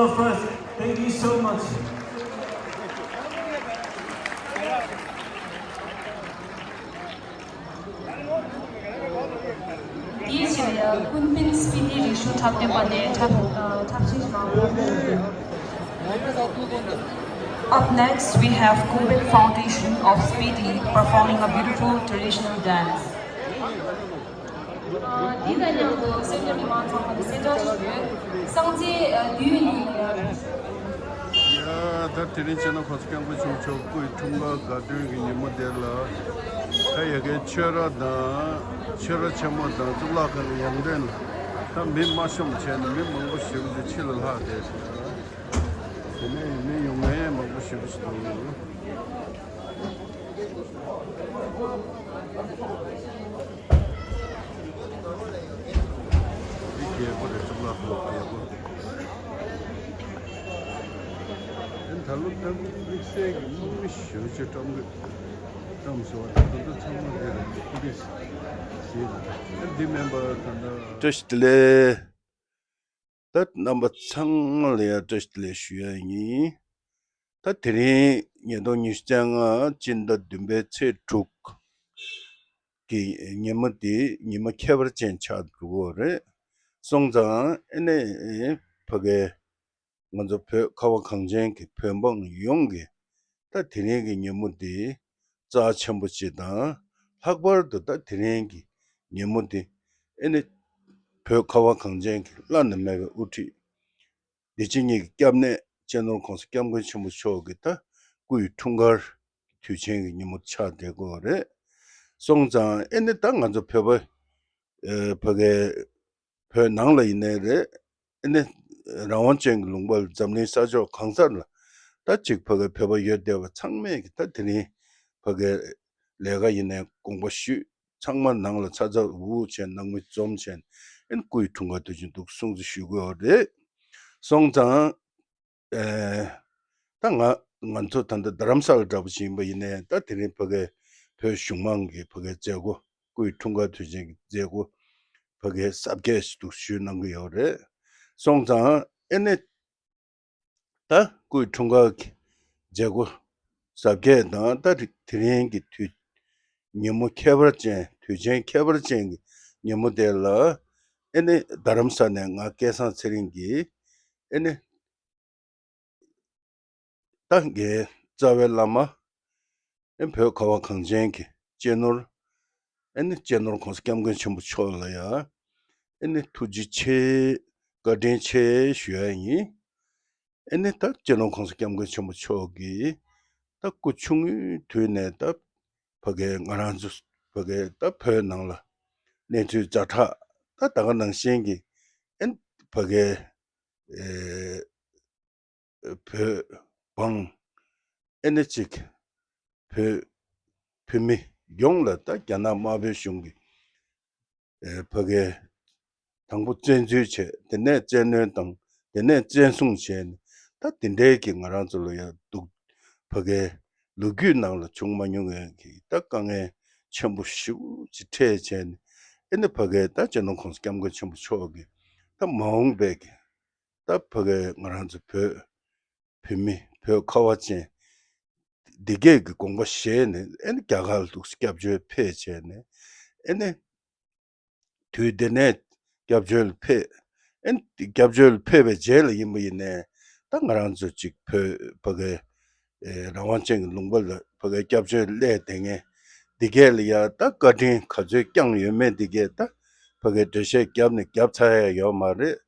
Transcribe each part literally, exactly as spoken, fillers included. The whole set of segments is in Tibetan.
First, thank you so much. དེའི་རྗེས་ཀུན་ཕན་སྤི་ཏི་རིག་གཞུང་འཁྲབ་སྟོན་པ་ནས་འཁྲབ་ཨ་འཁྲབ་ཆེན་ཞིག་གནང་། Up next, we have Kumbin Foundation of Spiti performing a beautiful traditional dance. ཨ་འདི་དང་མཉམ་དུ་གསན་མཁན་མི་མང་ཚང་མ་ལ་གསལ་བསྒྲགས་ཤིག་ཡོད། སང་ཚེ་ཨ་དུས་ཡུན་འདི་ཡ། ཡ་ད་དེ་རིང་སྤྱི་ནོར་༸གོང་ས་༸སྐྱབས་མགོན་ཆེན་པོ་མཆོག་སྐུའི་འཁྲུངས་སྐར་དགའ་སྟོན་གྱི་ཉིན་མོ་དེ་ལ། ད་ཡ་གའི་ཆོས་ར་དང་ཆོས་ར་ཆེན་མོ་དང་གཙུག་ལག་ཁང་གི་ཡང་སྟེང་ལ་ད་མི་མ་ཤོང་བྱས་ནས་མི་མང་པོ་ཞེ་པོ་ཅིག་ཕྱི་ལ་ལྷག་བསྡད་ཤག་དེ་ནས་མི་ཡོང་མཁན་མང་པོ་ཞེ་པོ་ཅིག་འདུག་འདི་རྒྱལ་སྒོ་རེད། གཙུག་ལག་ཁང་རྒྱལ་སྒོ། ཨ་ད་ལོ་ད་དམིགས་བསལ་གྱི་དམག་མི་ཞེ་པོ་ཅིག་བཀྲམ་གི་བཀྲམ་སོང་བ་དང་། ད་ཚང་མ་རེ་རེ་སྐུ་སྒེར་ཞིག་ཨ་འདི་མིན་པ་ད་ལྟ། བཀྲ་ཤིས་བདེ་ལེགས། ད་རྣམ་པ་ཚང་མ་ལ་ཡང་བཀྲ་ཤིས་བདེ་ལེགས་ཞུ་ཡ་ཡིན། ད་དེ་རིང་ཉིས་སྟོང་ཉི་ཤུ་རྩ་ལྔ་སྤྱི་ཟླ་བདུན་པའི་ཚེས་དྲུག་གི་ཉིན་མོ་འདི་ཉི་མ་ཁྱད་པར་ཅན་ཆགས་འགྲོ་གི་ཡོད་རེད། སོང་ཙང་ཨ་ནི་ཕ་གའི་ང་ཚོ་བོད་ཁ་བ་གངས་ཅན་གྱི་བོད་འབངས་ཡོངས་ཀྱིས་ད་དེ་རིང་གི་ཉིན་མོ་འདི་རྩ་ཆེན་པོ་ཅིག་དང་། ལྷག་པར་དུ་ད་དེ་རིང་གི་ཉིན་མོ་འདི་ཨེ་ནི་བོད་ཁ་བ་གངས་ཅན་གྱི་བླ་ན་མེད་པའི་དབུ་ཁྲིད་བདེ་སྐྱིད་གཉིས་ཀྱི་སྐྱབས་གནས་སྤྱི་ནོར་༸གོང་ས་༸སྐྱབས་མགོན་ཆེན་པོ་མཆོག་གི་ད་སྐུའི་འཁྲུངས་སྐར་དུས་ཆེན་གྱི་ཉིན་མོ་ཆགས་བསྡད་ཀྱི་ཡོད་རེད། སོང་ཙང་ཨེ་ནི་ད་ང་ཚོ་བོད་པ་ཨེ་ཕ་གའི་བོད་ནང་ལ་ཡིན་ནའི་རེད། ཨེ་ནི་རང་དབང་ཅན་གྱི་ལུང་པ་ལ་འཛམ་གླིང་ས་ཕྱོགས་གང་སར་ལ་ད་ཅིག་ཕ་གའི་བོད་པ་ཡོད་བསྡད་པ་ཚང་མས་ཀྱི་ད་དེ་རིང་ཕ་གའི་ལས་ཀ་ཡིན་ནའི་དགོངས་པ་ཞུས། ཚང་མ་ནང་ལ་ཚ་ཚ་འུར་འུར་བྱས་ནང་མི་འཛོམས་བྱས་ཨེ་ནི་སྐུའི་འཁྲུངས་སྐར་དུས་ཆེན་འདུག་སྲུང་བརྩི་ཞུ་དགོས་པ་རེད། སོང་ཙང་ཨེ་ད་ང་ང་ཚོ་ད་ལྟ་རྡ་རམ་ས་ལ་འདྲ་པོ་ཞིག་ཡིན་པ་ཡིན་ནའི་ད་དེ་རིང་ཕ་གའི་བོད་གཞུང་མང་གི་ཕ་གའི་མཛད་སྒོ་སྐུའི་འཁྲུངས་སྐར་དུས་ཆེན་གྱི་མཛད་སྒོ་ཕ་གའི་གཟབ་རྒྱས་ཤིག་འདུག་ཞུས་གནང་གི་ཡོད་རེད། སོང་ཙང་ཨེ་ནི་ད་སྐུའི་འཁྲུངས་སྐར་གྱི་མཛད་སྒོ་གཟབ་རྒྱས་དང་། ད་དེ་རིང་གི་དུས་ཉིན་མོ་ཁྱད་པར་ཅན་དུས་ཆེན་ཁྱད་པར་ཅན་གྱི་ཉིན་མོ་དེ་ལ་ཨེ་ནི་རྡ་རམ་ས་ནས་ང་སྐལ་བཟང་ཚེ་རིང་གིས་ཨེ་ནི་ད་ངའི་རྩ་བའི་བླ་མ་ཨེ་བོད་ཁ་བ་གངས་ཅན་གྱི་གཅེས་ནོར་ཨེ་ནི་གཅེས་ནོར་༸གོང་ས་༸སྐྱབས་མགོན་ཆེན་པོ་མཆོག་ལ་ཡ་ཨེ་ནི་ཐུགས་རྗེ་ཆེ་བཀའ་དྲིན་ཆེ་ཞུ་ཡ་ཡིན། ཨེ་ནི་ད་གཅེས་ནོར་༸གོང་ས་༸སྐྱབས་མགོན་ཆེན་པོ་མཆོག་གིས་ད་སྐུ་ཆུང་ངུའི་དུས་ནས་ད་ཕ་གའི་ང་རང་ཚོ་ཕ་གའི་ད་བོད་ནང་ལ་གནས་ཚུལ་ཛ་དྲག་ད་ད་ག་ནང་བཞིན་གྱི་ཨེ་ནི་ཕ་གའི་ཨེ་བོད་འབངས་ཨེ་ནི་གཅིག་བོད་བོད་མི་ཡོངས་ལ་ད་རྒྱ་ནག་དམར་པོའི་གཞུང་གིས་ཨེ་ཕ་གའི་དང་པོ་བཙན་འཛུལ་བྱས། དེ་ནས་བཙན་གནོན་དང་དེ་ནས་བཙན་བཟུང་བྱས་ནས་ད་དེ་འདྲའི་གི་ང་རང་ཚོ་ལ་ཡང་སྡུག་ཕ་གའི་ལོ་རྒྱུས་ནང་ལ་བྱུང་མ་མྱོང་བའི་གི་ད་དཀའ་ངལ་ཆེན་པོ་ཞེ་པོ་ཅིག་འཕྲད་བྱས་ནས་ཨེ་ནི་ཕ་གའི་ད་སྤྱི་ནོར་༸གོང་ས་༸སྐྱབས་མགོན་ཆེན་པོ་མཆོག་གིས་ད་མ་འོངས་པའི་གི་ད་ཕ་གའི་ང་རང་ཚོ་བོད་བོད་མི་བོད་ཁ་བ་ཅན་འདི་གས་ཀྱི་དགོངས་པ་བཞེས་ནས་ཨེ་ནི་རྒྱ་གར་ལ་འདུག་སེ་སྐྱབས་བཅོལ་ཕེབས་བྱས་ནས་ཨེ་ནི་དུས་དེ་ནས་སྐྱབས་བཅོལ་ཕེབས། ཨེ་ནི་སྐྱབས་བཅོལ་ཕེབས་པའི་རྗེས་ལ་ཡིན་པ་ཡིན་ནའི་ད་ང་རང་ཚོ་གཅིག་བོད་ཕ་གའི་ཨེ་རང་དབང་ཅན་གྱི་ལུང་པ་ལ་ཕ་གའི་སྐྱབས་བཅོལ་སླེབས་བསྡད་མཁན་འདི་གས་ལ་ཡ་ད་བཀའ་དྲིན་ག་ཚོད་བསྐྱངས་ཡོད་མེད་འདི་གས་ད་ཕ་གའི་འགྲེལ་བཤད་བརྒྱབ་ནས་བརྒྱབ་ཚར་ཡ་ཡོད་མ་རེད།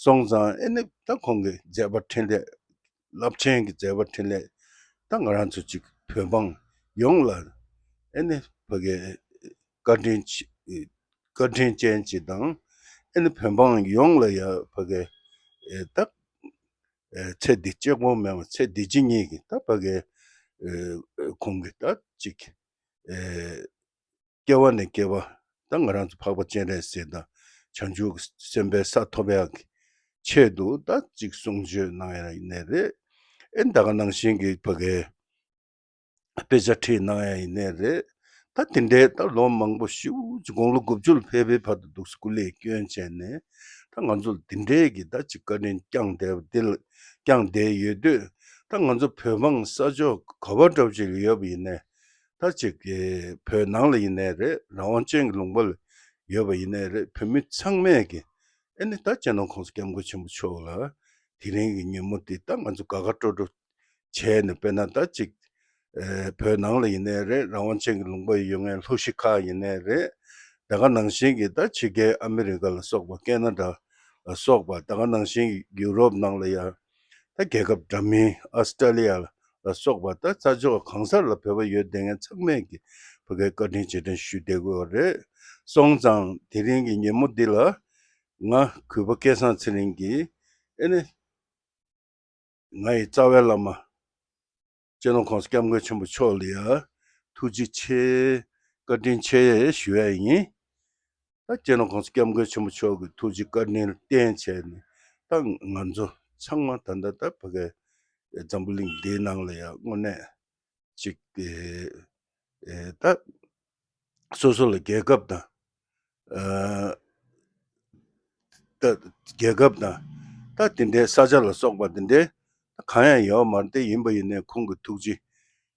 སོང་ཙང་ཨེ་ནི་ད་ཁོང་གི་མཛད་པ་འཕྲིན་ལས་རླབས་ཆེན་གྱི་མཛད་པ་འཕྲིན་ལས་ད་ང་རང་ཚོ་གཅིག་བོད་འབངས་ཡོངས་ལ་ཨེ་ནི་ཕ་གའི་བཀའ་དྲིན་ཆེ་བཀའ་དྲིན་ཅན་ཅིག་དང་། ཨེ་ནི་བོད་འབངས་ཡོངས་ལ་ཡ་ཕ་གའི་ཨེ་ད་ཨེ་ཚེ་འདི་གཅིག་པོ་མེད་པར་ཚེ་འདི་ཕྱི་གཉིས་ཀྱི་ད་ཕ་གའི་ཨེ་ཁོང་གི་ད་གཅིག་ཨེ་སྐྱེ་བ་ནས་སྐྱེ་བ་ད་ང་རང་ཚོ་འཕགས་པ་སྤྱན་རས་གཟིགས་དང་བྱང་ཆུབ་སེམས་དཔའི་ས་ཐོབ་ཡག་གི་ཆེད་དུ་ད་གཅིག་གསུང་ཆོས་གནང་ཡ་ཡིན་ནའི་རེད། ཨེ་ད་ག་ནང་བཞིན་གྱི་ཕ་གའི་དཔེ་ཆ་ཁྲིད་གནང་ཡ་ཡིན་ནའི་རེད། ད་དེ་འདྲའི་ད་ལོ་མང་པོ་ཞེ་པོ་ཅིག་དགུང་ལོ་དགུ་བཅུ་ལ་ཕེབས་པའི་བར་དུ་འདུག་སེ་སྐུ་ལས་བསྐྱོན་བྱས་ནས་ད་ང་ཚོ་ལ་དེ་འདྲའི་གི་ད་ཅིག་བཀའ་དྲིན་བསྐྱངས་བསྡད་པ་འདི་ལ་ བསྐྱངས་བསྡད་ཡོད་དུས། ད་ང་ཚོ་བོད་འབངས་ས་ཕྱོགས་ག་བ་འདྲ་བོ་ཅིག་ལ་ཡོད་པ་ཡིན་ནའི། ད་ཅིག་གི་བོད་ནང་ལ་ཡིན་ནའི་རེད། རང་དབང་ཅན་གྱི་ལུང་པ་ལ་ཡོད་པ་ཡིན་ནའི་རེད། བོད་མི་ཚང་མས་ཀྱི་ཨེ་ནི་ད་སྤྱི་ནོར་གོང་ས་སྐྱབས་མགོན་ཆེན་པོ་མཆོག་ལ་དེ་རིང་གི་ཉིན་མོ་འདི་ད་ང་ཚོ་དགའ་དགའ་སྤྲོ་སྤྲོ་བྱས་ནས། དཔེར་ན་ད་ཅིག་ཨེ་བོད་ནང་ལ་ཡིན་ནའི་རེད། རང་དབང་ཅན་གྱི་ལུང་པ་ཡོད་མཁན་ལྷོ་གཞིས་ཁག་ཡིན་ནའི་རེད། ད་ག་ནང་བཞིན་གྱི་ད་ཕྱི་རྒྱལ་ཨ་མི་རི་ཀ་ལ་སོགས་པ། ཀེ་ན་ཌ་ལ་སོགས་པ། ད་ག་ནང་བཞིན་གྱི་ཡུ་རོབ་ནང་ལ་ཡང་ད་རྒྱལ་ཁབ་འདྲ་མིན། ཨ་སི་ཏྲ་ལི་ཡ་ལ་སོགས་པ། ད་ས་ཕྱོགས་གང་སར་ལ་བོད་པ་ཡོད་བསྡད་མཁན་ཚང་མས་ཀྱི་ཕ་གའི་བཀའ་དྲིན་རྗེས་དྲན་ཞུ་བསྡད་ཀྱི་ཡོད་རེད། སོང་ཙང་དེ་རིང་གི་ཉིན་མོ་འདི་ལ་ང་གུས་པ་སྐལ་བཟང་ཚེ་རིང་གིས་ཨེ་ནི་ང་ཡི་རྩ་བའི་བླ་མ་སྤྱི་ནོར་གོང་ས་སྐྱབས་མགོན་ཆེན་པོ་མཆོག་ལ་ཡ་ཐུགས་རྗེ་ཆེ། བཀའ་དྲིན་ཆེ་ཞུ་ཡ་ཡིན། ད་སྤྱི་ནོར་གོང་ས་སྐྱབས་མགོན་ཆེན་པོ་མཆོག་གི་ཐུགས་རྗེ་བཀའ་དྲིན་ལ་བརྟེན་བྱས་ནས། ད་ང་ཚོ་ཚང་མ་ད་ལྟ་ད་ཕ་གའི་འཛམ་བུ་གླིང་འདིའི་ནང་ལ་ཡ་དངོས་གནས་ཅིག་ཨེ་ཨེ་ད་སོ་སོ་ལ་རྒྱལ་ཁབ་དང་ཨ་ད་རྒྱལ་ཁབ་དང་ད་དེ་འདྲའི་ས་ཆ་ལ་སོགས་པ་དེ་འདྲའི་གང་ཡང་ཡོད་མ་རེད། དེ་ཡིན་པ་ཡིན་ནའི་ཁོང་གི་ཐུགས་རྗེ་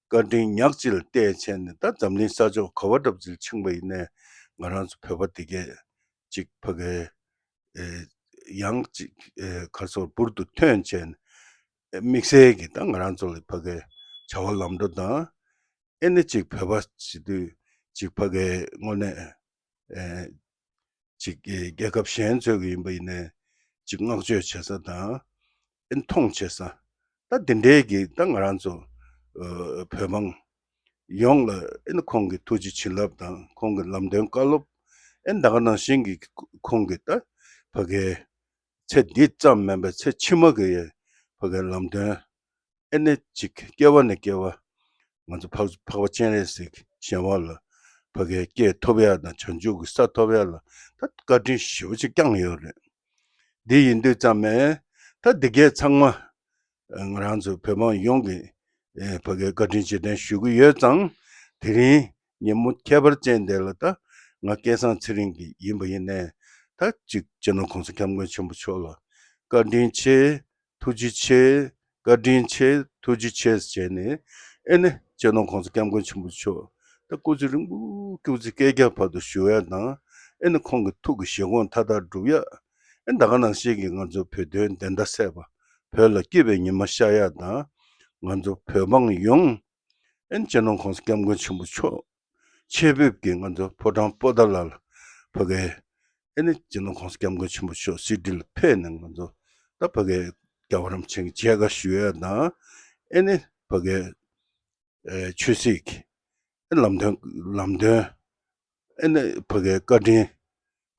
བཀའ་དྲིན་ཉག་གཅིག་ལ་བརྟེན་བྱས་ནས། ད་འཛམ་གླིང་ས་ཕྱོགས་ག་བ་འདྲ་བོ་ཅིག་ཕྱིན་པ་ཡིན་ནའི་ང་རང་ཚོ་བོད་པ་དེ་གས་ཅིག་ཕ་གའི་ཨེ་ཡང་ཅིག་ཨེ་ག་རེ་ཟེར། འབུར་དུ་ཐོན་བྱས་ནས། དམིགས་བསལ་གྱིས་ད་ང་རང་ཚོ་ལ་ཕ་གའི་བྱ་བ་ལམ་འགྲོ་དང་། ཨེ་ནི་ཅིག་བོད་པ་བྱེད་དུས་ཅིག་ཕ་གའི་དངོས་གནས་ཨེ་ཅིག་གི་རྒྱལ་ཁབ་གཞན་ཚོའི་གི་ཡིན་པ་ཡིན་ནའི་ཅིག་བསྔགས་བརྗོད་བྱེད་ས་དང་། ཨེ་ནི་མཐོང་བྱེད་ས། ད་དེ་འདྲའི་གི་ད་ང་རང་ཚོ་ཨ་བོད་འབངས་ཡོངས་ལ་ཨེ་ནི་ཁོང་གི་ཐུགས་རྗེ་བྱིན་རླབས་དང་། ཁོང་གི་ལམ་སྟོན་བཀའ་སློབ། ཨེ་ནི་ད་ག་ནང་བཞིན་གྱི་ཁོང་གི་ད་ཕ་གའི་ཚེ་འདི་ཙམ་མིན་པའི་ཚེ་ཕྱི་མ་གི་ཕ་གའི་ལམ་སྟོན། ཨེ་ནི་ཅིག་སྐྱེ་བ་ནས་སྐྱེ་བ་ང་ཚོ་འཕགས་འཕགས་པ་སྤྱན་རས་གཟིགས་གི་ཞལ་དབང་ལ་ཕ་གའི་སྐྱེས་ཐོབ་ཡ་དང་། བྱང་ཆུབ་ཀྱི་ས་ཐོབ་ཡ་ལ་ད་བཀའ་དྲིན་ཞེ་པོ་ཅིག་བསྐྱངས་ཡོད་རེད། འདི་ཡིན་དུས་ཙམ་མས་ད་འདི་གས་ཚང་མ་ང་རང་ཚོ་བོད་འབངས་ཡོངས་ཀྱིས་ཨེ་ཕ་གའི་བཀའ་དྲིན་རྗེས་དྲན་ཞུ་གི་ཡོད་ཙང་། དེ་རིང་ཉིན་མོ་ཁྱད་པར་ཅན་དེ་ལ་ད་ང་སྐལ་བཟང་ཚེ་རིང་གི་ཡིན་པ་ཡིན་ནའི། ད་ཅིག་སྤྱི་ནོར་གོང་ས་སྐྱབས་མགོན་ཆེན་པོ་མཆོག་ལ་བཀའ་དྲིན་ཆེ། ཐུགས་རྗེ་ཆེ། བཀའ་དྲིན་ཆེ། ཐུགས་རྗེ་ཆེ་ཟེར་བྱས་ནས། ཨེ་ནི་སྤྱི་ནོར་གོང་ས་སྐྱབས་མགོན་ཆེན་པོ་མཆོག་ད་སྐུ་ཚེ་རིང་པོ་སྐུ་ཚེ་བསྐལ་བརྒྱ་བར་དུ་བཞུགས་ཡ་དང་། ཨེ་ནི་ཁོང་གི་ཐུགས་ཀྱི་བཞེད་དགོངས་མཐའ་དག་འགྲུབ་ཡ། ཨེ་ད་ག་ནང་བཞིན་གྱི་ང་ཚོ་བོད་དོན་བདེན་མཐའ་གསལ་བ། བོད་ལ་སྐྱིད་པའི་ཉི་མ་ཤར་ཡ་དང་། ང་ཚོ་བོད་འབངས་ཡོངས་ཨེ་སྤྱི་ནོར་གོང་ས་སྐྱབས་མགོན་ཆེན་པོ་མཆོག་ཆེད་ཕེབས་ཀྱིས་ང་ཚོ་ཕོ་བྲང་པོ་ཏཱ་ལ་ལ་ཕ་གའི་ཨེ་ནི་སྤྱི་ནོར་གོང་ས་སྐྱབས་མགོན་ཆེན་པོ་མཆོག་གསེར་ཁྲི་ལ་ཕེབས་ནས། ང་ཚོ་ད་ཕ་གའི་རྒྱལ་བ་རིན་པོ་ཆེ་གི་མཇལ་ཁ་ཞུ་ཡ་དང་། ཨེ་ནི་ཕ་གའི་ཨེ་ཆོས་སྲིད་ཀྱི་ཨེ་ལམ་སྟོན་ལམ་སྟོན། ཨེ་ནི་ཕ་གའི་བཀའ་དྲིན་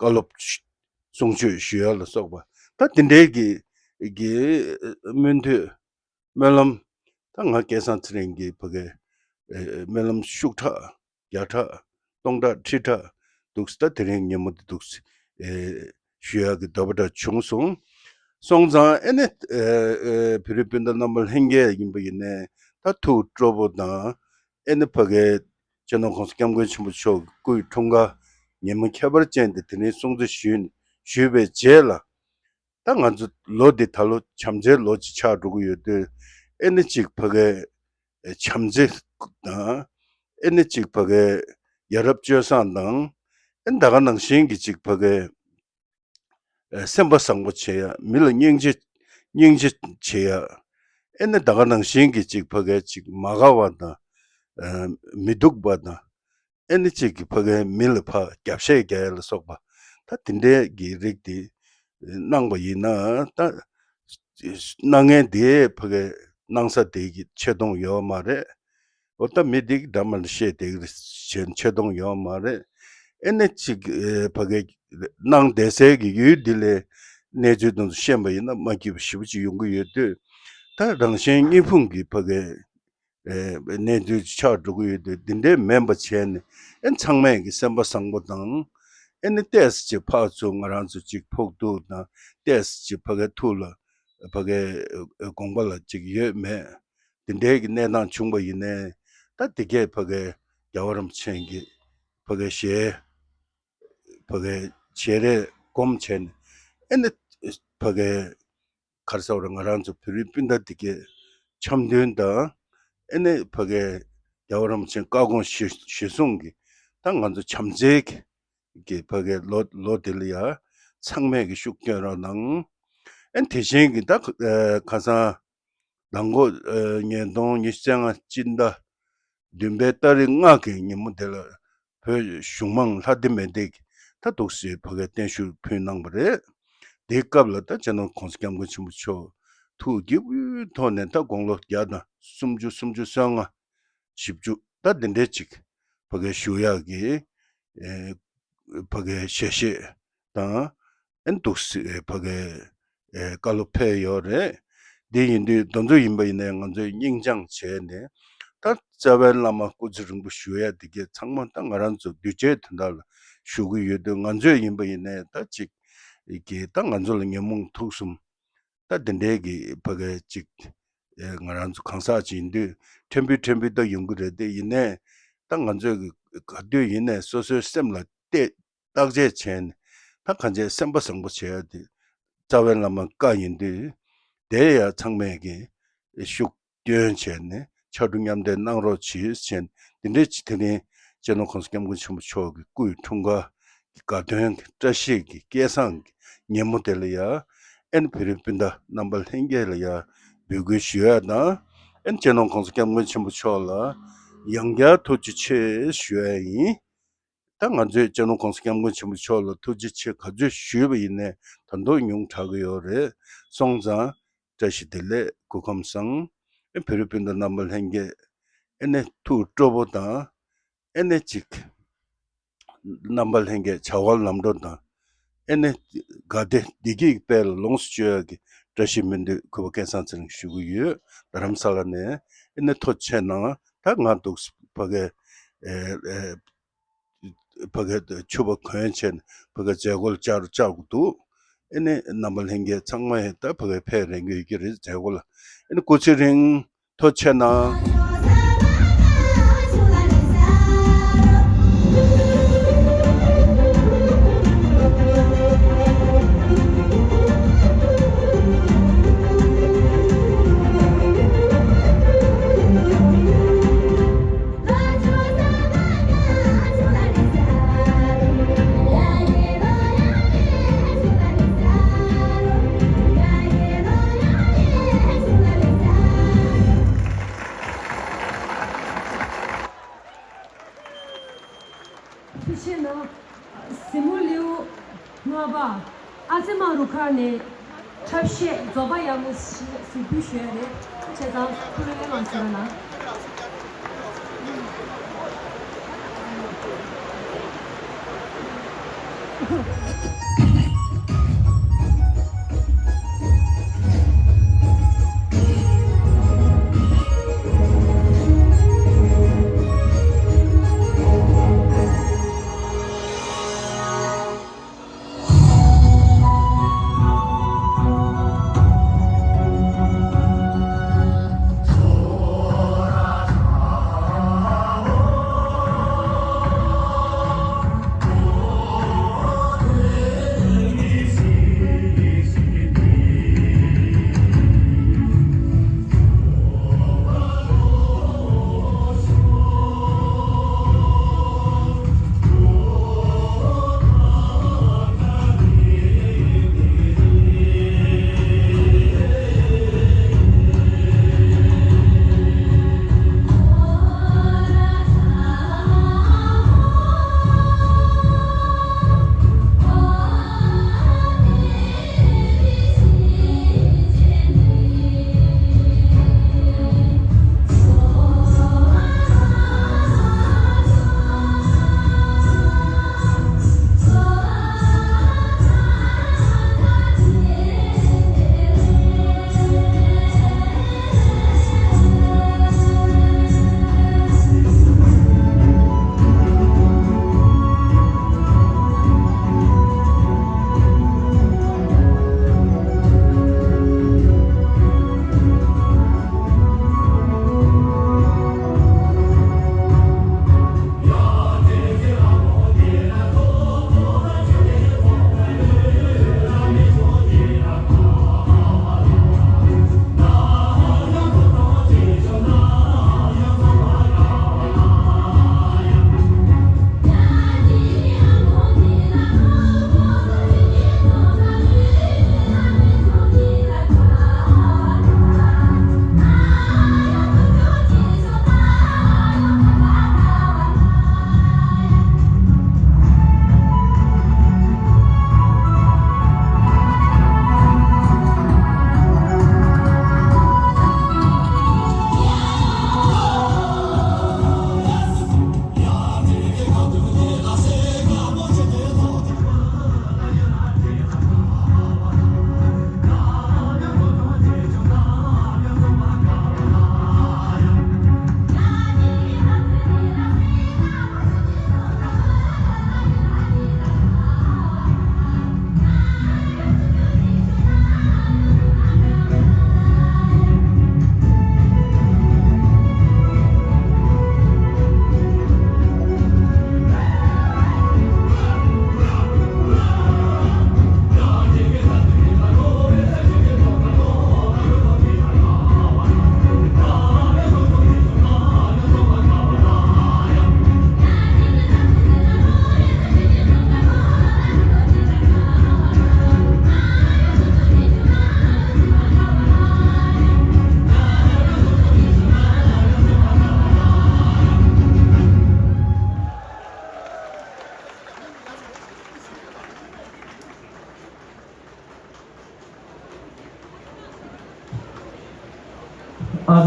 བཀའ་སློབ་གསུང་ཆོས་ཞུ་ཡ་ལ་སོགས་པ། ད་དེ་འདྲའི་གི་གི་སྨོན་འདུན་སྨོན་ལམ། ད་ང་སྐལ་བཟང་ཚེ་རིང་གིས་ཕ་གའི་ཨེ་སྨོན་ལམ་ཤུགས་ཕྲག་བརྒྱ་ཕྲག་སྟོང་ཕྲག་ཁྲི་ཕྲག་འདུག་སེ། ད་དེ་རིང་ཉིན་མོ་འདི་འདུག་སེ་ཨེ་ཞུ་ཡག་གི་འདོད་པ་འདྲ་བྱུང་སོང་། སོང་ཙང་ཨེ་ནི་ཨེ་ཨེ་བོད་རིགས་སྤུན་ཟླ་རྣམ་པ་ལྷན་རྒྱས་ཡིན་པ་ཡིན་ནའི། ད་ཐུགས་སྤྲོ་པོ་དང་། ཨེ་ནི་ཕ་གའི་སྤྱི་ནོར་གོང་ས་སྐྱབས་མགོན་ཆེན་པོ་མཆོག་གི་སྐུའི་འཁྲུངས་སྐར་ཉིན་མོ་ཁྱད་པར་ཅན་དེ་དེ་རིང་སྲུང་བརྩི་ཞུས་ཞུས་པའི་རྗེས་ལ། ད་ང་ཚོ་ལོ་འདི་ད་ལོ་བྱམས་བརྩེའི་ལོ་ཅིག་ཆགས་འགྲོ་གི་ཡོད་དུས། ཨེ་ནི་ཅིག་ཕ་གའི་བྱམས་བརྩེ་དང་། ཨེ་ནི་ཅིག་ཕ་གའི་ཡ་རབས་སྤྱོད་བཟང་དང་། ཨེ་ནི་ད་ག་ནང་བཞིན་གྱི་ཅིག་ཕ་གའི་སེམས་པ་བཟང་པོ་བྱེད་ཡ། མི་ལ་སྙིང་རྗེ་སྙིང་རྗེ་བྱེད་ཡ། ཨེ་ནི་ད་ག་ནང་བཞིན་གྱི་ཅིག་ཕ་གའི་ཅིག་མ་དགའ་བ་དང་། མི་སྡུག་པ་དང་། ཨེ་ནི་ཅིག་གི་ཕ་གའི་མི་ལ་ཕར་རྒྱབ་བཤད་རྒྱག་ཡ་ལ་སོགས་པ། ད་དེ་འདྲའི་གི་རིགས་དེ་གནང་པ་ཡིན་ན། ད་གནང་མཁན་དེ་ཕ་གའི་གནང་ས་དེ་གི་ཆེ་མཐོང་ཡོད་མ་རེད། འོ་ད་མི་དེ་གི་འདྲ་མ་ལ་བཤད་དེ་གི་གཞན་ཆེ་མཐོང་ཡོད་མ་རེད། ཨེ་ནི་ཅིག་ཨེ་ཕ་གའི་གནང་བསྡད་སའི་གི་ཡུལ་འདི་ལ་གནས་ཚུལ་དེ་ཚོ་ཤེས་པ་ཡིན་ན་མ་སྐྱིད་པ་ཞེ་པོ་ཅིག་ཡོང་གི་ཡོད་དུས། ད་རང་གཞན་གཉིས་ཕུང་གི་ཕ་གའི་ཨེ་གནས་ཚུལ་ཆགས་འགྲོ་གི་ཡོད་དུས། འདི་འདྲའི་མིན་པ་བྱས་ནས། ཨེ་ཚང་མས་ཀྱི་སེམས་པ་བཟང་པོ་དང་། ཨེ་ནི་ཏོག་ཙམ་ཅིག་ཕར་ཚུར་ང་རང་ཚོ་ཅིག་ཕོག་ཐུག་དང་། ཏོག་ཙམ་ཅིག་ཕ་གའི་ཐུགས་ལ་ཕ་གའི་དགོངས་པ་ལ་ཅིག་ཡོད་མེད། འདི་འདྲའི་གི་གནས་སྟངས་བྱུང་བ་ཡིན་ནའི། ད་འདི་གས་ཕ་གའི་རྒྱལ་བ་རིན་པོ་ཆེ་གི་ཕ་གའི་ཞལ་ཕ་གའི་ཞལ་རས་སྒོམ་བྱས་ནས། ཨེ་ནི་ཕ་གའི་ ག་རེ་ཟེར་བ་རེད། ང་རང་ཚོ་བོད་རིགས་སྤུན་ཟླ་དེ་གའི་འཆམ་མཐུན་དང་། ཨེ་ནས་ཕ་གའི་རྒྱལ་བ་རིན་པོ་ཆེའི་བཀའ་དགོངས་གཞི་གཞི་བཟུང་གིས་ད་ང་ཚོ་བྱམས་བརྩེའི་གི་ཕ་གའི་ལོ་ལོ་དེ་ལ་ཡ་ཚང་མས་གི་ཤུགས་སྐྱོན་རོགས་གནང་། ཨེ་དེ་བཞིན་གི་ད་ཁ་སང་ནང་ལོ་ཉིས་སྟོང་ཉི་ཤུ་རྩ་ལྔ་སྤྱི་ཟླ་བདུན་པའི་ཏ་རིག་ལྔ་གི་ཉིན་མོ་དེ་ལ་བོད་གཞུང་མང་ལྷ་སྡེ་མི་སྡེ་གིས་ད་འདུག་སེ་ཕ་གའི་བརྟན་བཞུགས་ཕུལ་གནང་བ་རེད། དེའི་སྐབས་ལ་ད་སྤྱི་ནོར་༸གོང་ས་༸སྐྱབས་མགོན་ཆེན་པོ་མཆོག་ཐུགས་དགྱེས་པའི་ཐོག་ནས་ད་དགུང་ལོ་བརྒྱ་དང་སུམ་ཅུ་སུམ་ཅུ་སོ་ལྔ་བཞི་བཅུ་ད་འདི་འདྲའི་ཅིག་ཕ་གའི་བཞུགས་ཡག་གི་ཨེ་ཕ་གའི་ཞལ་བཞེས་དང་། ཨེ་འདུག་སེ་ཕ་གའི་ཨེ་བཀའ་སློབ་ཕེབས་ཡོད་རེད། འདི་ཡིན་དུས་དེ་ཚོ་ཡིན་པ་ཡིན་ནའི་ང་ཚོས་སྙིང་བཅངས་བྱས་ནས། ད་རྩ་བའི་བླ་མ་སྐུ་ཚེ་རིང་པོ་བཞུགས་ཡ་དེ་གས་ཚང་མ་ད་ང་རང་ཚོ་གདུལ་བྱའི་དོན་དག་ལ་བཞུགས་ཀྱི་ཡོད་དུས། ང་ཚོས་ཡིན་པ་ཡིན་ནའི་ད་ཅིག་གི་ད་ང་ཚོ་ལ་ཉོན་མོངས་དུག་གསུམ་ད་དེ་འདྲའི་གི་ཕ་གའི་ཅིག་ཨེ་ང་རང་ཚོ་གང་ཟག་ཅིག་ཡིན་དུས་ཕྲན་བུ་ཕྲན་བུ་ད་ཡོང་གི་རེད། དེ་ཡིན་ནའི་ད་ང་ཚོས་གི་ག་དུས་ཡིན་ནའི་སོ་སོའི་སེམས་ལ་གཏད། བརྟག་དཔྱད་བྱས་ནས་ད་གང་བྱས་སེམས་པ་བཟང་པོ་བྱས་ཏེ། རྩ་བའི་བླ་མ་བཀའ་ཡིན་དུས་དེ་ཡང་ཚང་མས་ཀྱི་ཤུགས་སྐྱོན་བྱས་ནས་ཕྱར་གྲུ་མཉམ་འདེགས་གནང་རོགས་གྱིས་བྱས་ནས། དེ་འདྲའི་ཅིག་དེ་རིང་སྤྱི་ནོར་༸གོང་ས་༸སྐྱབས་མགོན་ཆེན་པོ་མཆོག་གི་སྐུའི་འཁྲུངས་སྐར་གྱི་དགའ་སྟོན་གྱི་བཀྲ་ཤིས་ཀྱི་སྐལ་བཟང་གི་ཉིན་མོ་དེ་ལ་ཡང་། ཨེ་ནི་བོད་རིགས་སྤུན་ཟླ་རྣམ་པ་ལྷན་རྒྱས་ལ་ཡང་འབོད་སྐུལ་ཞུ་ཡ་དང་། ཨེ་ནི་སྤྱི་ནོར་༸གོང་ས་༸སྐྱབས་མགོན་ཆེན་པོ་མཆོག་ལ་ཡང་བསྐྱར་ཐུགས་རྗེ་ཆེ་ཞུ་ཡ་ཡིན། ད་ང་ཚོས་སྤྱི་ནོར་༸གོང་ས་༸སྐྱབས་མགོན་ཆེན་པོ་མཆོག་ལ་ཐུགས་རྗེ་ཆེ་ག་ཚོད་ཞུས་པ་ཡིན་ནའི་ད་དུང་ཉུང་དྲགས་ཀྱི་ཡོད་རེད། སོང་ཙང་བཀྲ་ཤིས་བདེ་ལེགས། སྐུ་ཁམས་བཟང་། ཨེ་བོད་རིགས་སྤུན་ཟླ་རྣམ་པ་ལྷན་རྒྱས། ཨེ་ནས་ཐུགས་སྤྲོ་པོ་དང་། ཨེ་ནས་ཅིག་རྣམ་པ་ལྷན་རྒྱས་བྱ་བ་ལམ་འགྲོ་དང་། ཨེ་ནས་དགའ་བདེ་བདེ་སྐྱིད་ཀྱི་དཔལ་ལ་ལོངས་སུ་སྤྱོད་ཡག་གི་བཀྲ་ཤིས་སྨོན་འདུན་གུས་པ་སྐལ་བཟང་ཚེ་རིང་ཞུ་གི་ཡོད། རྡ་རམ་ས་ལ་ནས། ཨེ་ནས་ཐུགས་རྗེ་ཆེ་གནང་། ད་ང་འདུག་ཕ་གའི་ཨེ་ཨེ་ཕ་གའི་ཕྱུ་པ་གོན་བྱས་ནས་ཕ་གའི་མཛད་སྒོ་ལ་བཅར་བཅར་དགོས་འདུག་ཨེ་ནས་རྣམ་པ་ལྷན་རྒྱས་ཚང་མ་ཡང་ད་ཕ་གའི་ཕེབས་རན་གྱི་ཡོད་ཀྱི་རེད། མཛད་སྒོ་ལ། ཨེ་ནས་སྐུ་ཚེ་རིང་། ཐུགས་རྗེ་ཆེ་གནང་། ཐུགས་རྗེ་ཆེ་གནང་། གཟིགས་མོ་ལེའུ་ལྔ་པ། ཨ་ཙི་མ་རུ་ཁག་ནས་འཁྲབ་གཞས་རྫོགས་པ་ཡག་མོ་ཞིག་གཟིགས་འབུལ་ཞུ་ཡ་རེད། བྱས་ཙང་ཐུགས་རེ་ལངས་ཟེར་བ་ན།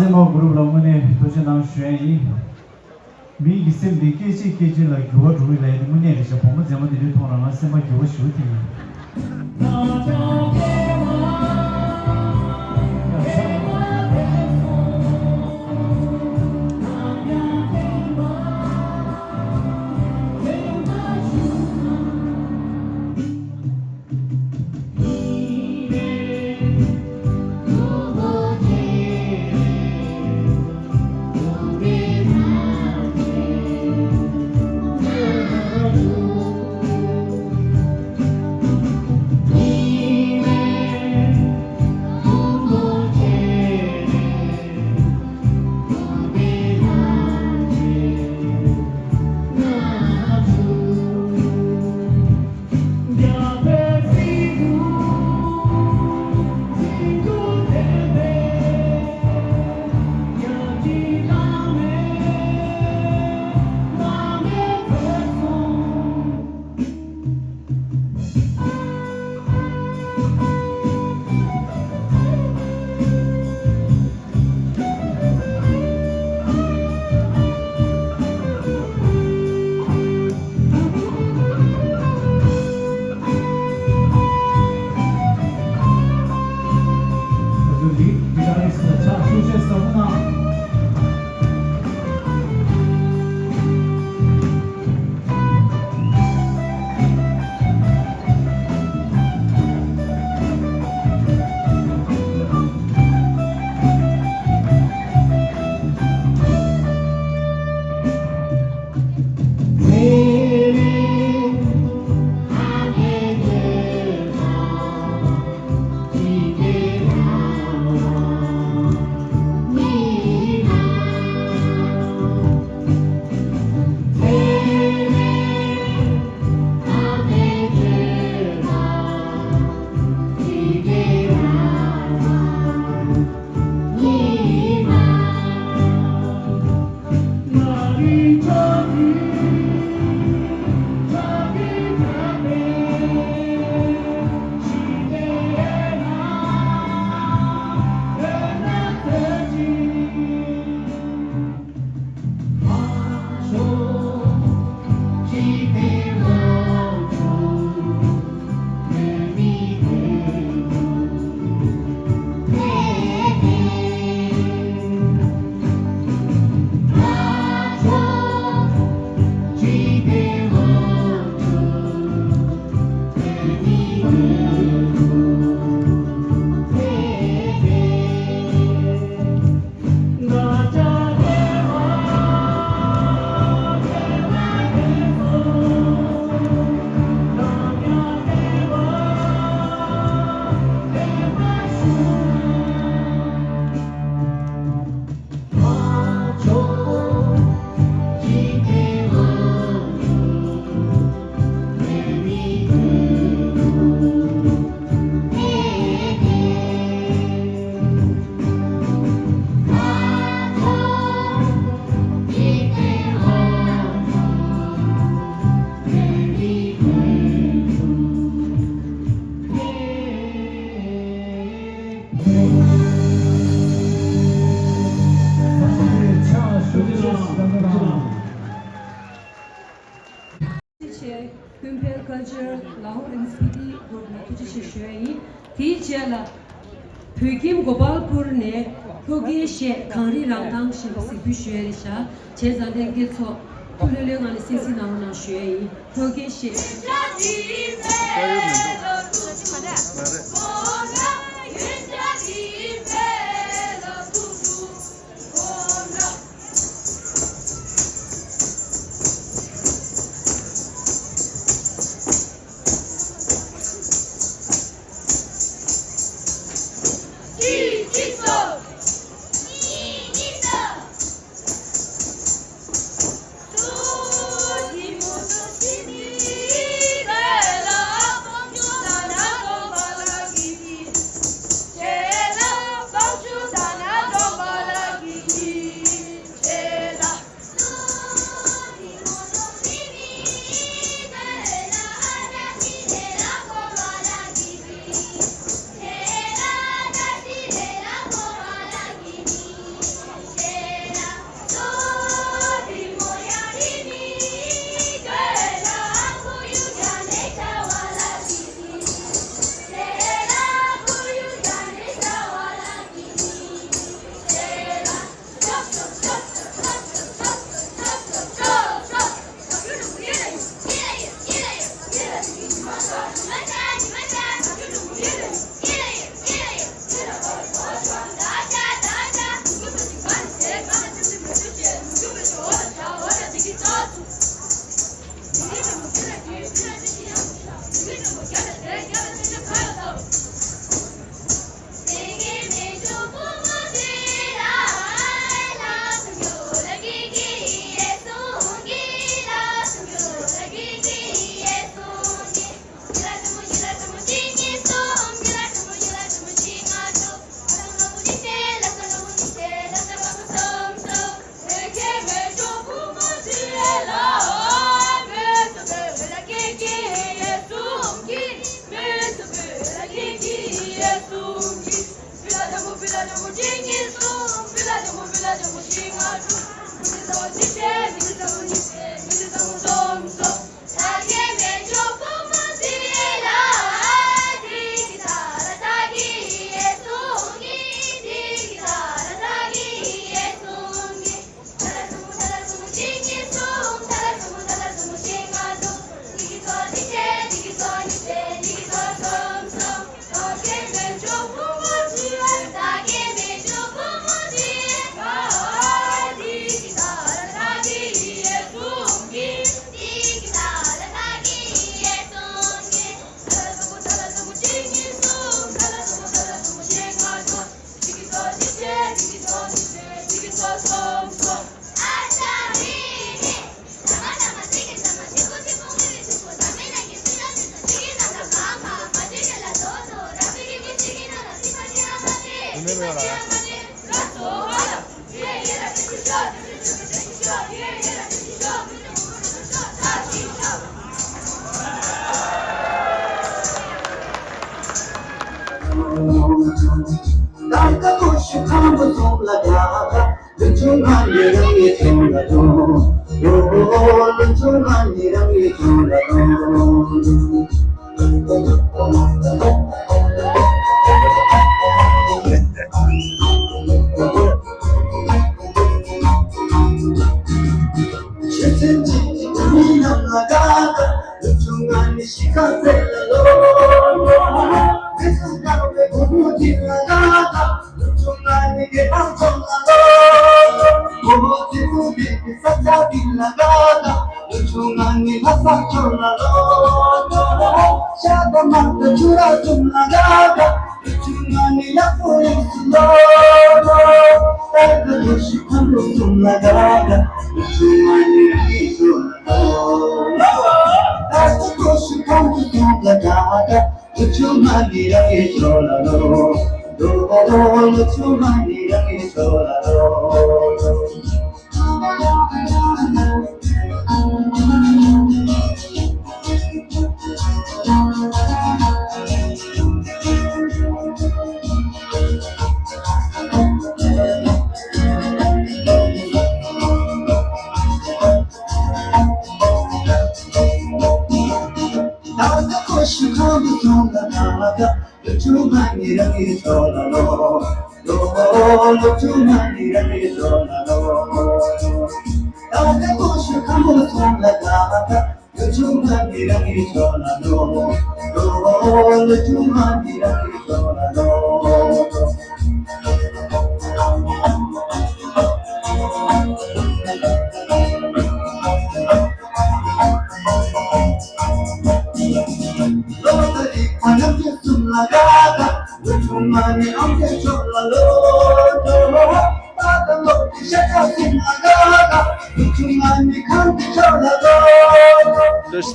སེམས་པ་གུ་རུབ་ལ་དངོས་གནས་ཐུགས་རྗེ་གནང་ཞུ་ཡ་ཡིན། མི་གི་སེམས་འདི་སྐད་ཅིག་སྐད་ཅིག་ལ་འགྱུར་བ་འགྲོ་གི་ལས་དེ་དངོས་གནས་རེད་ཤག་བུ་མོ་མཛེས་མ་དེ་འདྲའི་མཐོང་རང་ང་སེམས་པ་འགྱུར་བ་ཞེ་པོ་ཐེབས་ཡོད། ཆེ། ཀུན་ཕན་ཀལ་ཅར་ལ་ཧོར་ཨེན་སི་པི་ཊི་གུ་རུབ་ལ་ཐུགས་རྗེ་ཆེ་ཞུ་ཡ་ཡིན། དེའི་རྗེས་ལ་བོད་ཁྱིམ་གོ་པལ་པུར་ནས་ལྷོ་རྒྱལ་གཞས་གངས་རི་རང་མདངས་ཞེས་པ་གཟིགས་འབུལ་ཞུ་ཡ་རེད་ཤག་བྱས་ཙང་ལྷན་རྒྱས་ཚོ་ཐུགས་ལྷོད་ལྷོད་ངང་ནས་གསན་གཟིགས་གནང་རོགས་གནང་ཞུ་ཡ་ཡིན། ལྷོ་རྒྱལ་གཞས། བཀྲ་ཤིས་བདེ་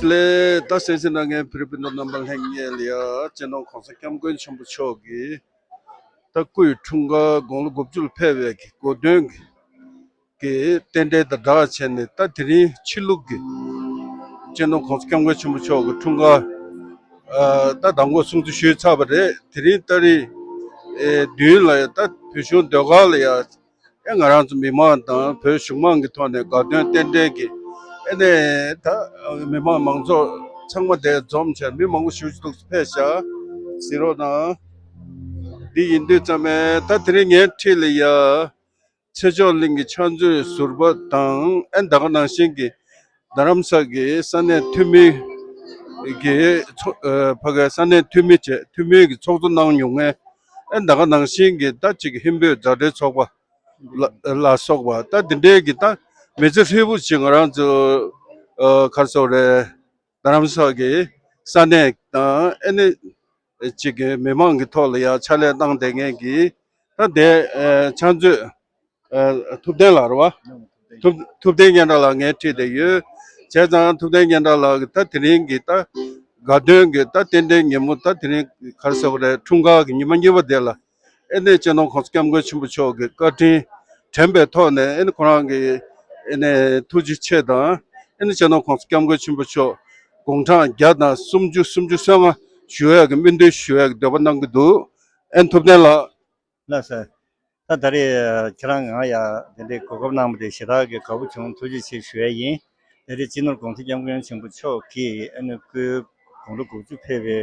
ལེགས། ད་གསན་གཟིགས་གནང་མཁན་བོད་རིགས་སྤུན་ཟླ་རྣམ་པ་ལྷན་རྒྱས་ལ་ཡ་སྤྱི་ནོར་༸གོང་ས་༸སྐྱབས་མགོན་ཆེན་པོ་མཆོག་གིས་ད་སྐུའི་འཁྲུངས་སྐར་དགུང་ལོ་དགུ་བཅུ་ལ་ཕེབས་པའི་གི་གོ་སྟོན་གྱི་རྟེན་འབྲེལ་དང་སྦྲགས་བྱས་ནས། ད་དེ་རིང་ཕྱི་ལུགས་ཀྱི་སྤྱི་ནོར་༸གོང་ས་༸སྐྱབས་མགོན་ཆེན་པོ་མཆོག་གི་འཁྲུངས་སྐར་ཨ་ད་མདང་དགོང་སྲུང་བརྩི་ཞུས་ཚར་བ་རེད། དེ་རིང་ཏ་རིག་ཨེ་བདུན་ལ་ཡ་ད་བོད་གཞུང་ཟློས་གར་ལ་ཡ་ཨེ་ང་རང་ཚོ་མི་མང་དང་བོད་གཞུང་མང་གི་ཐོག་ནས་དགའ་སྟོན་རྟེན་འབྲེལ་གྱི་ཨེ་ནས་ད་མི་མང་མང་ཚོགས་ཚང་མ་དེ་འཛོམས་བྱས། མི་མང་པོ་ཞེ་པོ་ཅིག་ཕེབས་ཤག་གཟིགས་རོགས་གནང་། འདི་ཡིན་དུས་ཙམ་པས་ད་དེ་རིང་ངའི་འཁྲིས་ལ་ཡ་ཚེ་མཆོག་གླིང་གི་ཕྱག་མཛོད་ཟུར་པ་དང་། ཨེ་ད་ག་ནང་བཞིན་གྱི་རྡ་རམ་ས་གི་ས་གནས་འཐུས་མི་གི་ཚོ་ཨ་ཕ་གའི་ས་གནས་འཐུས་མི་བཅས་འཐུས་མི་གི་ཚོགས་གཙོ་གནང་མྱོང་མཁན། ཨེ་ད་ག་ནང་བཞིན་གྱི་ད་ཅིག་ཧིན་བོད་མཛའ་འབྲེལ་ཚོགས་པ་ལ་ལ་སོགས་པ། ད་འདི་འདྲའི་གི་ད་མི་ཚེ་ཧྲིལ་པོ་ཅིག་ང་རང་ཚོ་ཨ་ག་རེ་ཟེར་དགོས་རེད། རྡ་རམ་ས་གི་ས་གནས་དང་ཨེ་ནི་ཅིག་གི་མི་མང་གི་ཐོག་ལ་ཡ་ཕྱག་ལས་གནང་བསྡད་མཁན་གྱི་ད་དེ་ཨ་ཕྱག་མཛོད་ཨ་ཐུབ་བསྟན་ལགས་རེད་བ། ཐུབ་ཐུབ་བསྟན་སྙན་གྲགས་ལགས་ངའི་འཁྲིས་དེ་ཡོད། བྱས་ཙང་ཐུབ་བསྟན་སྙན་གྲགས་ལགས་ཀྱིས་ད་དེ་རིང་གི་ད་དགའ་སྟོན་གྱི་ད་རྟེན་འབྲེལ་ཉིན་མོ། ད་དེ་རིང་ག་རེ་ཟེར་དགོས་རེད། འཁྲུངས་སྐར་གྱི་ཉི་མ་གཉིས་པ་དེ་ལ་ཨེ་ནས་སྤྱི་ནོར་༸གོང་ས་༸སྐྱབས་མགོན་ཆེན་པོ་མཆོག་གི་བཀའ་དྲིན་དྲན་པའི་ཐོག་ནས། ཨེ་ནས་ཁོ་རང་གི་ཨེ་ནས་ཐུགས་རྗེ་ཆེ་དང་། ཨེ་ནས་སྤྱི་ནོར་༸གོང་ས་༸སྐྱབས་མགོན་ཆེན་པོ་མཆོག་དགུང་གྲངས་བརྒྱ་དང་སུམ་ཅུ་སུམ་ཅུ་སོ་ལྔ་བཞུགས་ཡག་གི་སྨོན་འདུན་ཞུ་ཡག་གི་འདོད་པ་གནང་གི་འདུག་ཨེ་ཐུབ་བསྟན་ལགས། ལགས་སོ། ད་ད་རེས་ཁྱེད་རང་ང་ཡ་དེ་འདྲའི་གོ་སྐབས་གནང་བ་དེ་ཞེ་དྲག་གི་དགའ་པོ་བྱུང་། ཐུགས་རྗེ་ཆེ་ཞུ་ཡ་ཡིན། ད་རེས་སྤྱི་ནོར་༸གོང་ས་༸སྐྱབས་མགོན་ཆེན་པོ་མཆོག་གིས་ཨ་ནི་སྐུའི་དགུང་ལོ་དགུ་བཅུ་ཕེབས་པའི་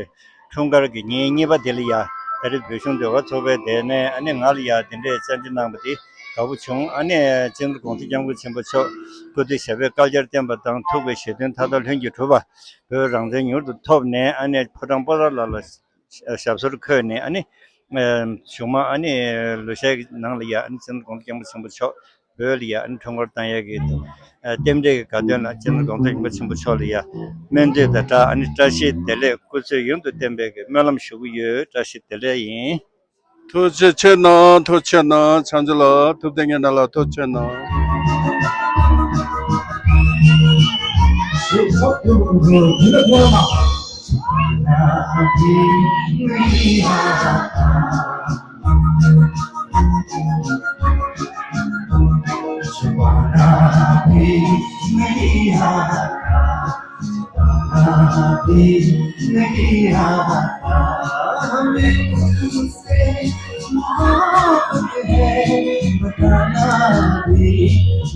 འཁྲུངས་སྐར་གྱི་ཉིན་གཉིས་པ་དེ་ལ་ཡ་ད་རེས་བོད་གཞུང་ཟློས་གར་ཚོགས་པའི་དེ་ནས་ཨ་ནི་ང་ལ་ཡ་དེ་འདྲའི་བཅར་འདྲི་གནང་བ་དེ་དགའ་པོ་བྱུང་། ཨ་ནི་སྤྱི་ནོར་༸གོང་ས་༸སྐྱབས་མགོན་ཆེན་པོ་མཆོག་སྐུ་ཚེ་ཞབས་པད་བསྐལ་བརྒྱར་བརྟན་པ་དང་། ཐུགས་ཀྱི་བཞེད་དོན་མཐའ་དག་ལྷུན་གྱིས་གྲུབ་པ། བོད་རང་བཙན་མྱུར་དུ་ཐོབ་ནས་ཨ་ནི་ཕོ་བྲང་པོ་ཏ་ལ་ལ་ཞབས་སོར་འཁོད་ནས་ཨ་ནི་གཞུག་མ་ཨ་ནི་ལོ་ཤས་ཀྱི་ནང་ལ་ཡ་ཨ་ནི་སྤྱི་ནོར་༸གོང་ས་༸སྐྱབས་མགོན་ཆེན་པོ་མཆོག་བོད་ལ་ཡ་ཨ་ནི་འཁྲུངས་སྐར་བཏང་ཡས་ཀྱི་རྟེན་འབྲེལ་གྱི་དགའ་སྟོན་ལ་སྤྱི་ནོར་༸གོང་ས་༸སྐྱབས་མགོན་ཆེན་པོ་མཆོག་ལ་ཡ་སྨོན་འདུན་དང་སྦྲགས་ཨ་ནི་བཀྲ་ཤིས་བདེ་ལེགས། སྐུ་ཚེ་ཡུན་དུ་བརྟན་པའི་གི་སྨོན་ལམ་ཞུ་གི་ཡོད། བཀྲ་ཤིས་བདེ་ལེགས་ཡིན། ཐུགས་རྗེ་ཆེ་གནང་། ཐུགས་རྗེ་ཆེ་གནང་། ཕྱག་མཛོད་ལགས། ཐུབ་བསྟན་སྙན་གྲགས་ལགས། ཐུགས་རྗེ་ཆེ་གནང་།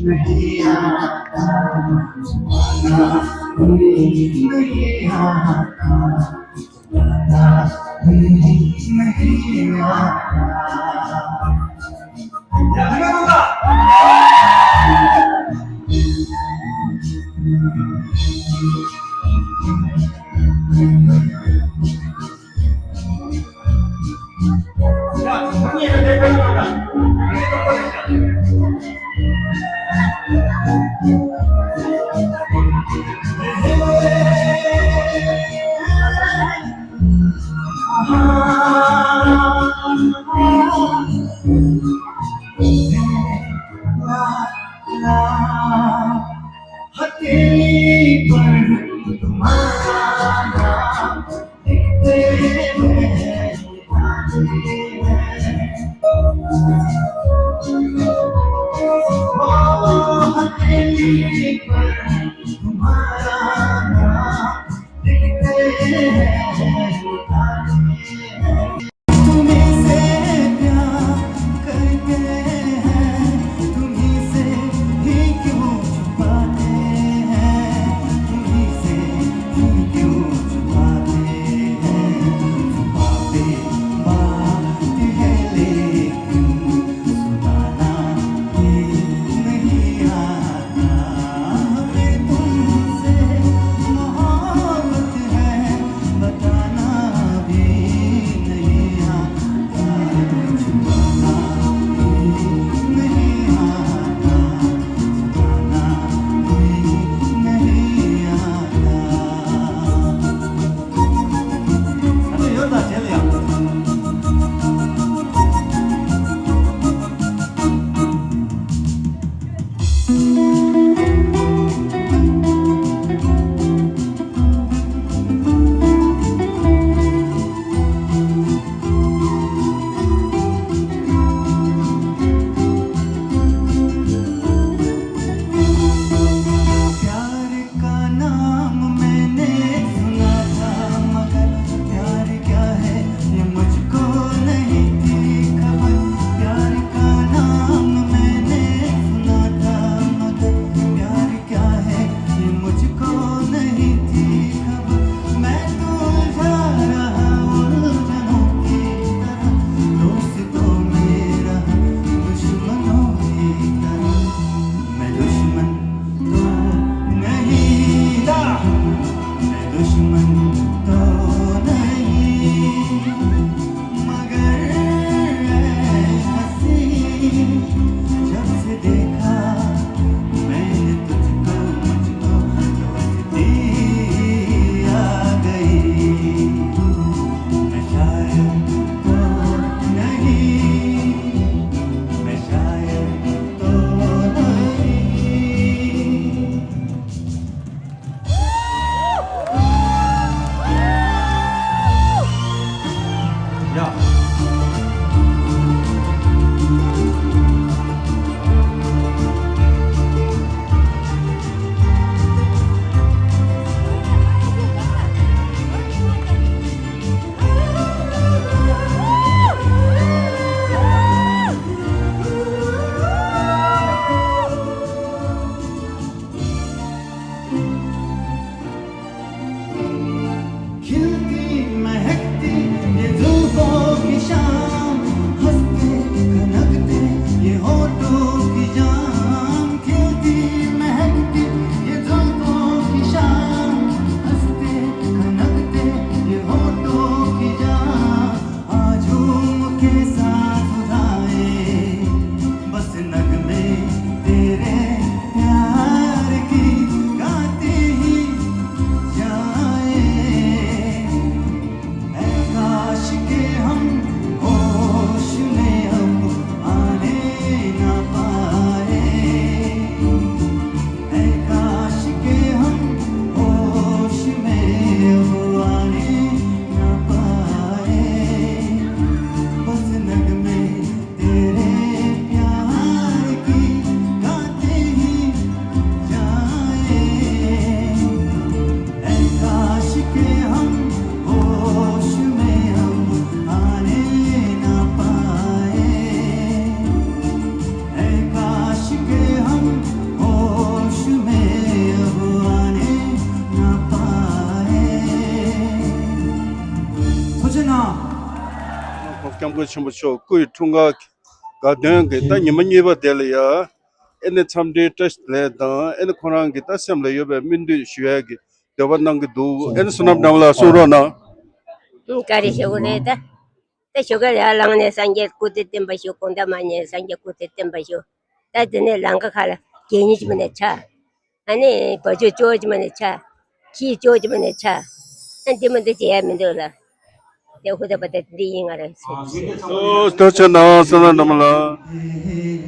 नहीं आता, नहीं आता, नहीं आता। हथेली पर तुम्हारा नाम लिखते हैं, लिखते हैं। ओ हथेली पर तुम्हारा नाम लिखते हैं, लिखते हैं। तुम्ही से प्यार करते हैं, तुम्ही से ही क्यों छुपाते हैं, तुम्ही से ही क्यों छुपाते हैं। छुपाते बात है लेकिन सुनाना ही नहीं आता। हमें तुमसे मोहब्बत है, बताना སྐྱབས་མགོན་ཆེན་པོ་མཆོག་སྐུ་ཡི་འཁྲུངས་སྐར་དགའ་སྟོན་གྱི་ད་ཉི་མ་གཉིས་པ་དེ་ལ་ཡ། ཨེ་ནི་འཚམས་འདྲིའི་བཀྲ་ཤིས་བདེ་ལེགས་དང་ཨེ་ནི་ཁོ་རང་གི་ད་སེམས་ལ་ཡོད་པའི་སྨོན་འདུན་ཞུ་ཡ་གི་འདོད་པ་གནང་གི་འདུག་ཨེ་ནི་བསོད་ནམས་སྒྲོལ་མ་ལགས་གསུང་རོགས་གནང་། ཨུམ། བཀའ་དྲིན་ཆེ་གོ་རེད་ད། ད་ཞོགས་ཀ་ལ་ལངས་ནས་སངས་རྒྱས་སྐུ་ཚེ་བརྟན་པ་ཞུ། དགོང་དག་མ་ཉལ་སངས་རྒྱས་སྐུ་ཚེ་བརྟན་པ་ཞུ། ད་དེ་ནས་ལམ་ཁ་ཁ་ལ་གད་སྙིགས་ཅིག་མ་ནས་ཆགས། ཨ་ནི་བ་ཕྱུགས་ཅོག་ཅིག་མ་ནས་ཆགས། ཁྱི་ཅོག་ཅིག་མ་ནས་ཆགས། ཨ་འདི་མ་འདི་བྱེད་ཡ་མི་འདུག་ལ། དེ་ཧུ་ད་པ་ད་འདི་ཡིན་ང་རང་ཟེར། ཨོ་ཐུགས་རྗེ་གནང་བསོད་ནམས་སྒྲོལ་མ་ལགས།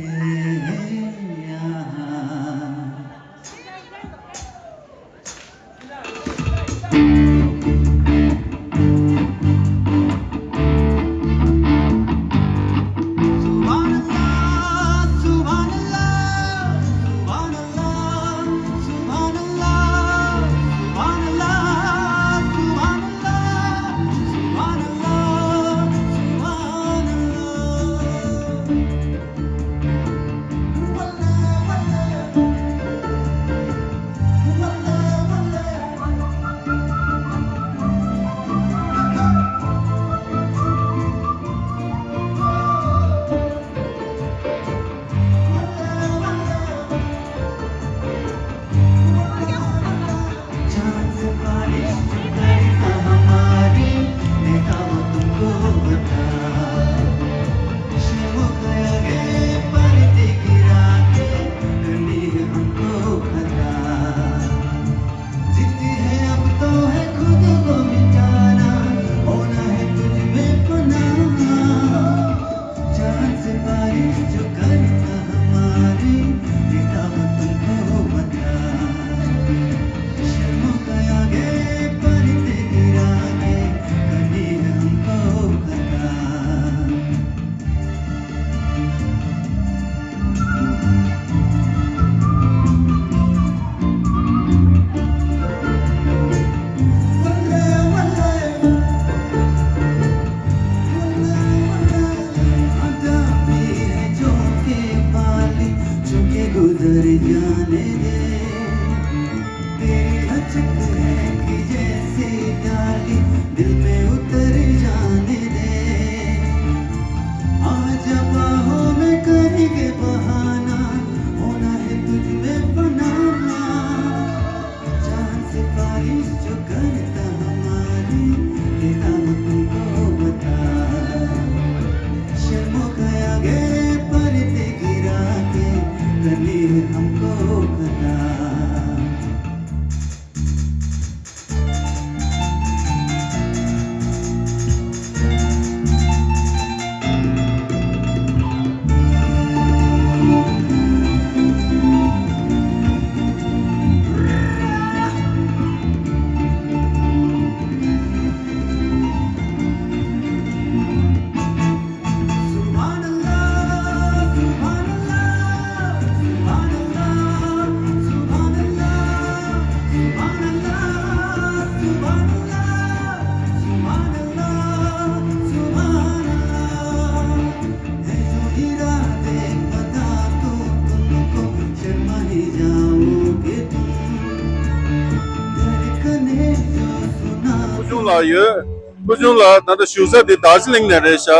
ཕུལ་བྱུང་ལགས་ཡོད། ཕུལ་བྱུང་ལགས་ད་ལྟ་བཞུགས་ས་དེ་རྡོ་རྗེ་གླིང་ནས་རེད་ཤག་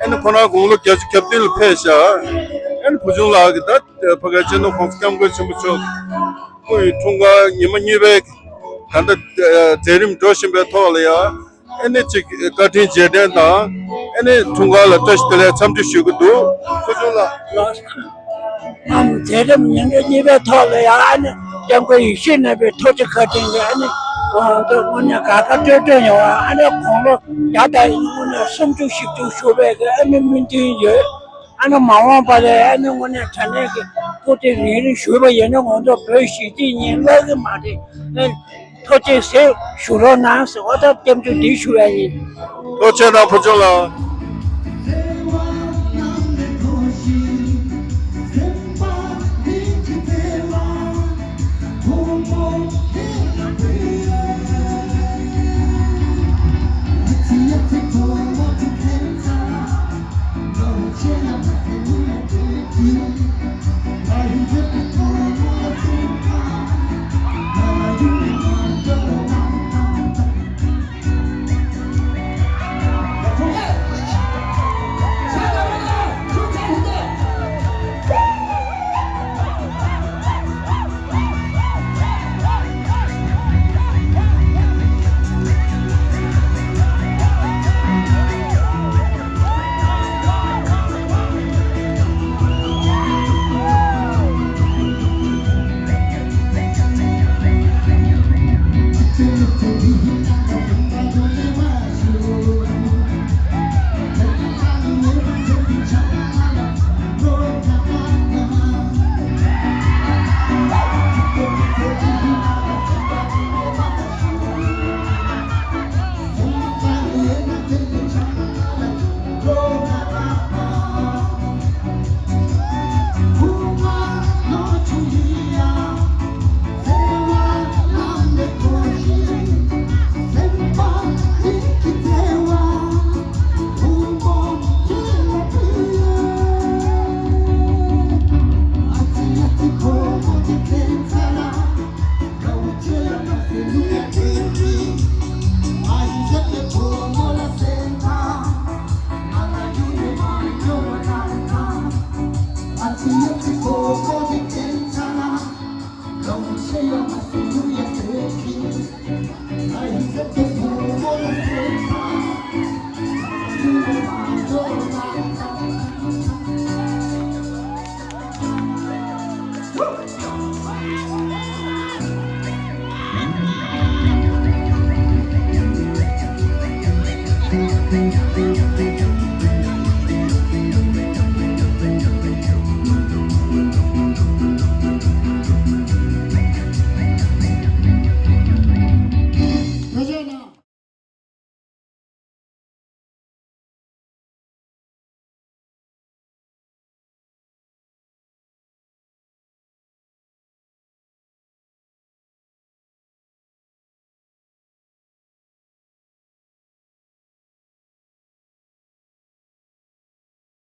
ཨ་ནི་ཁོ་རང་དགུང་ལོ་བརྒྱད་ཅུ་གྱ་བདུན་ལ་ཕེབས་ཤག་ཨ་ནི་ཕུལ་བྱུང་ལགས་ཀྱི་ད་ཕ་གའི་སྤྱི་ནོར་༸གོང་ས་༸སྐྱབས་མགོན་ཆེན་པོ་མཆོག་སྐུ་ཡི་འཁྲུངས་སྐར་ཉི་མ་གཉིས་པའི་ད་ལྟ་མཛད་རིམ་འགྲོ་བཞིན་པའི་ཐོག་ལ་ཡ། ཨ་ནི་གཅིག་བཀའ་དྲིན་རྗེས་དྲན་དང་ཨ་ནི་འཁྲུངས་སྐར་ལ་བཀྲ་ཤིས་བདེ་ལེགས་འཚམས་འདྲི་ཞུ་གི་འདུག་ཕུལ་བྱུང་ལགས། ཨ་མཛད་རིམ་ཉིན་གྲངས་གཉིས་པའི་ཐོག་ལ་ཡང་ཨ་ནི་སྐྱབས་མགོན་ཡིད་བཞིན་ནོར་བུའི་ཐུགས་རྗེ་བཀའ་དྲིན་གྱིས་ཨ་ནི་དངོས་གནས་དགའ་དགའ་སྤྲོ་སྤྲོ་ཡོང་བ། ཨ་ནི་དགུང་ལོ་བརྒྱ་དང་དངོས་གནས་སུམ་ཅུ་བཞི་བཅུ་བཞུགས་པའི་གི་ཨ་ནི་སྨོན་འདུན་ཡོད། ཨ་ནི་མ་འོངས་པ་ལ་ཨ་ནི་དངོས་གནས་དྲང་གནས་ཀྱི་སྐུ་ཚེ་རིང་རིང་བཞུགས་པ་ཡིན་ན་ང་ཚོ་བོད་གཞིས་བྱེས་གཉིས་བརླག་གི་མ་རེད། ཨ་ནི་ཐུགས་རྗེ་ཆེ། བཞུགས་རོགས་གནང་ཟེར་བ་དང་སྐྱབས་འཇུག་འདི་ཞུ་ཡ་ཡིན། ཐུགས་རྗེ་གནང་ཕུལ་བྱུང་ལགས།